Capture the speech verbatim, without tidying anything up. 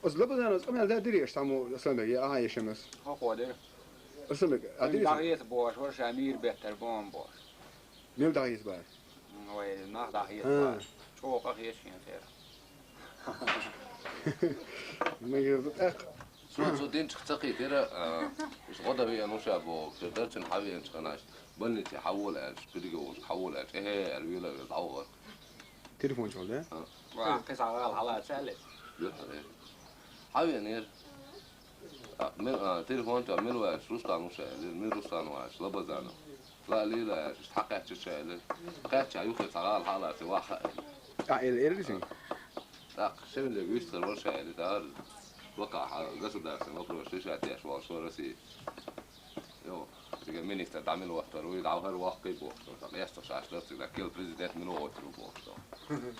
Оцу Лабазановс къамел даь дирий аша цхьаммо, Асланбек, я ахьа ешамас? Хьо кхо дира. Асланбек, а дирий сан? Дахьеца бохуш вара ша мийра беттара бомба бохуш. Мила дахьеца бара? Вай, нах дахьеца бара. ЧӀогӀа къахеташ шена церан. Мегар ду тӀаккха. Цо цу динчух ца кхийтира, а, уьш гӀо дан веана ву ша боху, церан дарцина хьавеанчу ханаш, больнице хьавола аьлча, педагогашка хьавола аьлча, эхье, аьлла, вела а вела, дӀавахара. Телефон чухула, да? А. Ва, кхин цхьа гӀала хьалаца аьлла. Юьхьа, э. Хьавеанера. А, мин-, а, телефон чохь мила ву аьлча, Рустам ву ша элира, мила Рустам ву аьлча, Лабазанов. Ла а лийла аьлча, иштта хьакхаьчча ша элира. Кхаьчча, юххе цхьа гӀала хьалаца, ваха хаьа. А, эл-, элира шен? ТӀаккха Шевлега вистхир вара ша элира, дара. Вакхахь государственный вопрос решать деш волуш вара Россия. Йо, цига министр дӀа мила вахтар вуй, дӀа хӀара ваккхий бохуш, сан къестах шаьш дар цига, кел президент мила вахтар ву бохуш, сан.